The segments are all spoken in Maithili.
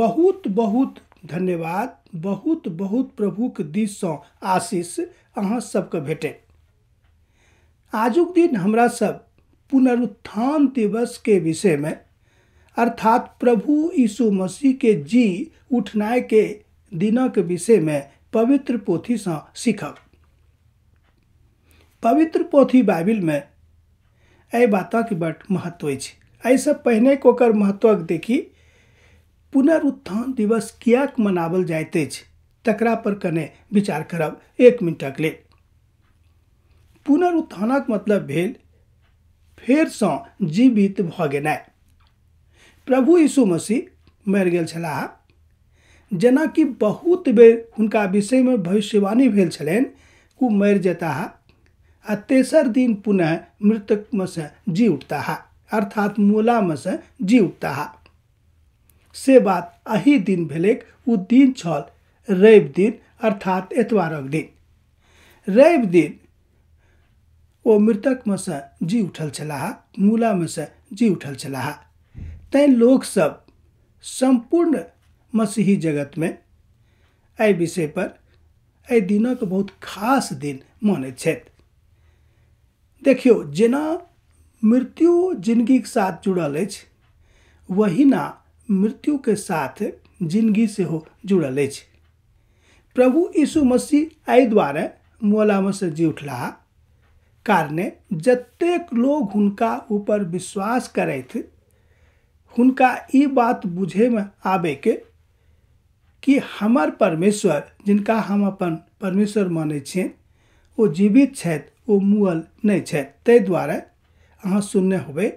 बहुत बहुत धन्यवाद, बहुत बहुत प्रभुक दिससँ आशीष अहाँ सबके भेटे। आजुक दिन हमरा सब पुनरुत्थान दिवस के विषय में अर्थात प्रभु यीशु मसीह के जी उठनाय के दिनक विषय में पवित्र पोथीसँ सीखब। पवित्र पोथी बाइबिल में एहि बातक बड़ महत्व अछि। एहिसँ पहिने ओकर महत्वक देखी, पुनरुत्थान दिवस किएक मनावल जाइत अछि तकरा पर कने विचार करब एक मिनटक लेल। पुनरुत्थानक मतलब भेल फेरसँ जीवित भऽ गेनाइ। प्रभु यीशु मसीह मरि गेल छलाह, जेनाकि बहुत बेर हुनका विषयमे भविष्यवाणी भेल छलनि, ओ मरि जेताह आ तेसर दिन पुनः मृतकमे सँ जी उठताह, अर्थात मोलामे सँ जी उठताह। से बात एही दिन भेलैक। ओ दिन छल रवि दिन, अर्थात एतवारक दिन। रवि दिन ओ मृतकमे सँ जी उठल छलाह, मूलामे सँ जी उठल छलाह। तैँ लोकसभ सम्पूर्ण मसीही जगतमे एहि विषय पर एहि दिनक बहुत खास दिन मानैत छथि। देखियौ, जेना मृत्यु जिंदगीके साथ जुड़ल अछि, वहिना मृत्युके साथ जिंदगी सेहो जुड़ल अछि। प्रभु यीशु मसीह एहि दुआरे मोलामे सँ जी उठलाह कारणे जतेक लोग हुनका ऊपर विश्वास करथि, हुनका ई बात बुझेमे आबैके कि हमर परमेश्वर, जिनका हम अपन परमेश्वर मानै छियनि, ओ जीवित छथि, ओ मुअल नहि छथि। ताहि दुआरे अहाँ सुनने होबै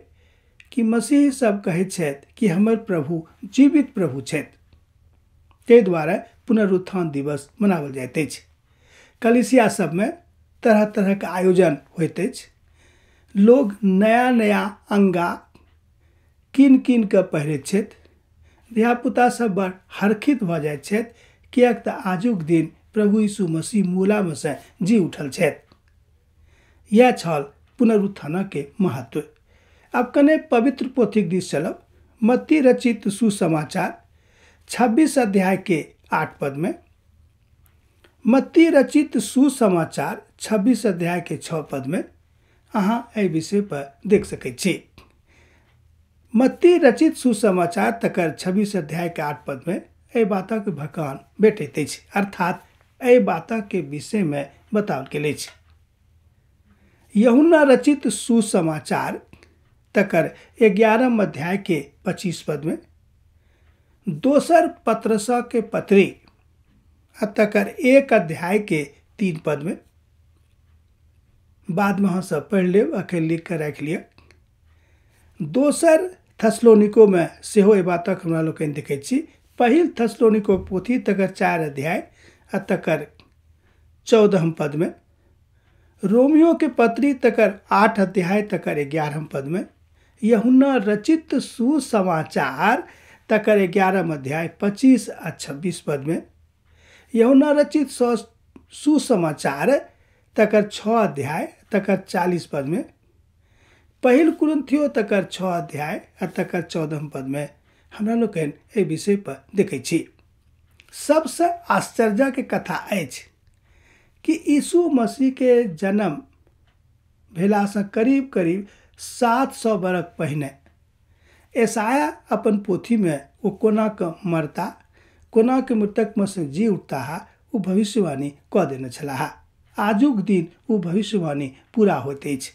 कि मसीह सब कहै छथि कि हमर प्रभु जीवित प्रभु छथि। ताहि दुआरे पुनरुत्थान दिवस मनाओल जाइत अछि। कलीसिया सबमे तरह तरहके आयोजन होइत अछि। लोग नया नया अंगा कीन कीन कऽ पहिरैत छथि। धियापुता सब बड़ हरखित भऽ जाइत छथि, किएक तऽ आजुक दिन प्रभु यीशु मसीह मूलामे सँ जी उठल छथि। इएह छल पुनरुत्थानके महत्व। आब कने पवित्र पोथीक दिस चलब। मत्ती रचित सुसमाचार 26 अध्याय के 8 पद में, मत्ती रचित सुसमाचार 26 अध्याय के 6 पद में अहाँ एहि विषय पर देख सकैत छी। मत्ती रचित सुसमाचार तकर 26 अध्याय के 8 पद में एहि बातक भकान भेटैत अछि, अर्थात एहि बातक के विषय में बताओल गेल अछि। यूहन्ना रचित सुसमाचार तकर 11 अध्याय के 25 पद में, दोसर पत्रस के पत्री आ तकर 1 अध्याय के 3 पद में, बाद में अहाँ सब पढ़ि लेब, अखन लिख कऽ राखि लिअ। दोसर थस्लोनिको में सेहो एहि बातक हमरा लोकनि देखै छी। पहिल थस्लोनिको पोथी तकर 4 अध्याय आ तकर 14 पद में, रोमियो के पत्री तकर 8 अध्याय तकर 11 पद में, यूहन्ना रचित सुसमाचार तकर 11 अध्याय 25 आ 26 पद में, यूहन्ना रचित सुसमाचार तकर 6 अध्याय तकर 40 पद में, पहिल कुरिन्थियो तकर 6 अध्याय आ तकर 14 पद में हमरा लोकनि एहि विषय पर देखै छी। सबसँ आश्चर्यके कथा अछि कि यीशु मसीह के जन्म भेलासँ करीब करीब 700 बरख पहिने यशायाह अपन पोथीमे ओ कोना कऽ मरता, कोना के मृतकमे सँ जी उठताह, ओ भविष्यवाणी कऽ देने छलाह। आजुक दिन ओ भविष्यवाणी पूरा होइत अछि।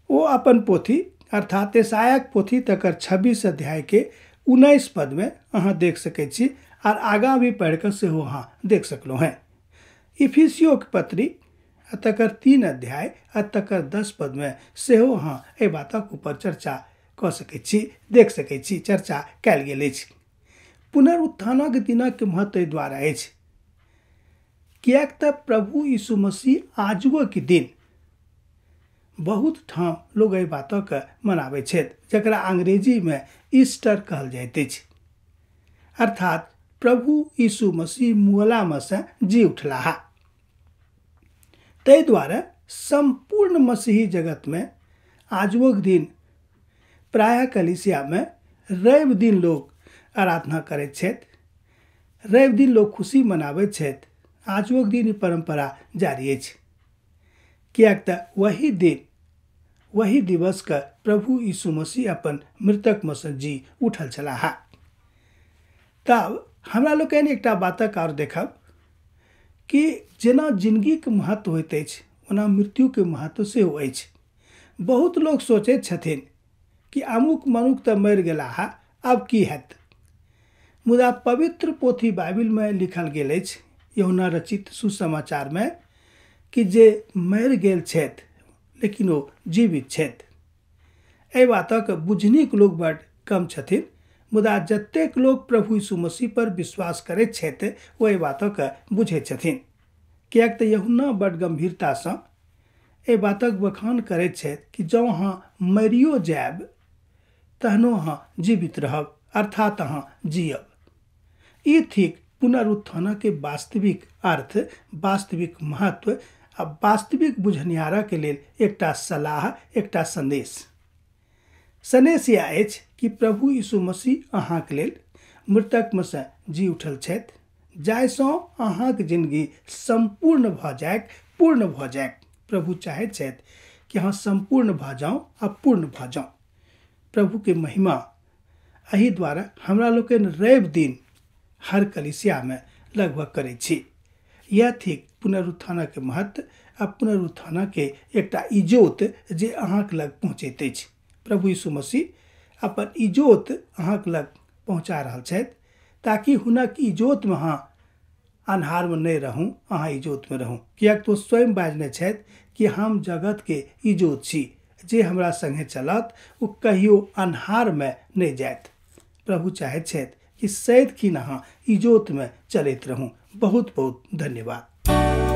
ओ अपन पोथी अर्थात यशायाहक पोथी तकर 26 अध्याय के 19 पद में अहाँ देख सकै छी, आर आगाँ भी पढ़ि कऽ सेहो अहाँ देख सकलहुँ हेँ। इफिसियोक पत्री आ तकर 3 अध्याय आ तकर 10 पद में सेहो अहाँ एहि बातक ऊपर चर्चा कऽ सकै छी, देख सकै छी, चर्चा कयल गेल अछि। पुनरुत्थानक दिनक महत्व एहि द्वारा अछि किएक तऽ प्रभु यीशु मसीह आजुओ के दिन बहुत ठाम लोग एहि बातके मनाबै छथि, जकरा अंग्रेजीमे ईस्टर कहल जाइत अछि। अर्थात प्रभु यीशु मसीह मुअलामे सँ जी उठलाह। ताहि दुआरे सम्पूर्ण मसीही जगतमे आजुओक दिन प्रायः कलीसियामे रवि दिन लोग आराधना करैत छथि। रवि दिन लोक खुशी मनाबैत छथि। आजुक दिन ई परम्परा जारी अछि, किएक तऽ वही दिन वही दिवसके प्रभु यीशु मसीह अपन मृतकमे सँ जी उठल छलाह। तब हमरा लोकनि एकटा बातक आओर देखब कि जेना जिंदगीके महत्व होइत अछि ओना मृत्युके महत्व सेहो अछि। बहुत लोक सोचैत छथिन कि अमुक मनुख तऽ मरि गेलाह, आब की हैत। मुदा पवित्र पोथी बाइबिलमे लिखल गेल अछि, यूहन्ना रचित सुसमाचारमे, कि जे मरि गेल छथि लेकिन ओ जीवित छथि। एहि बातक बुझनिक लोक बड कम छथिन, मुदा जतेक लोक प्रभु यीशु मसीह पर विश्वास करैत छथि ओ एहि बातक बुझैत छथिन। किएक तऽ यूहन्ना बड गंभीरतासँ एहि बातक बखान करैत छथि कि जँ अहाँ मरियो जायब तहनो अहाँ जीवित रहब, अर्थात अहाँ जियब। ई थिक पुनरुत्थानके वास्तविक अर्थ, वास्तविक महत्व आ वास्तविक बुझनिहारके लेल एकटा सलाह, एकटा संदेश। सन्देश यह अछि कि प्रभु यीशु मसीह अहाँके लेल मृतकमे सँ जी उठल छथि, जाहिसँ अहाँके जिंदगी सम्पूर्ण भऽ जायक, पूर्ण भऽ जायक। प्रभु चाहैत छथि कि अहाँ सम्पूर्ण भऽ जाउ आ पूर्ण भऽ जाउ। प्रभुके महिमा एहि द्वारा हमरा लोकनि रवि दिन हर कलीसियामे लगभग करै छी। यह थिक पुनरुत्थानके महत्व आ पुनरुत्थानके एकटा इजोत जे अहाँके लग पहुँचैत अछि। प्रभु यीशु मसीह अपन इजोत अहाँके लग पहुँचा रहल छथि ताकि हुनक इजोतमे अहाँ अन्हारमे नहि रहूँ, अहाँ इजोतमे रहूँ। किएक तऽ ओ स्वयं बाजने छथि कि हम जगतके इजोत छी, जे हमरा संगे चलत ओ कहियो अन्हारमे नहि जायत। प्रभु चाहैत छथि कि सदिखन अहाँ इजोतमे चलैत रहूँ। बहुत बहुत धन्यवाद।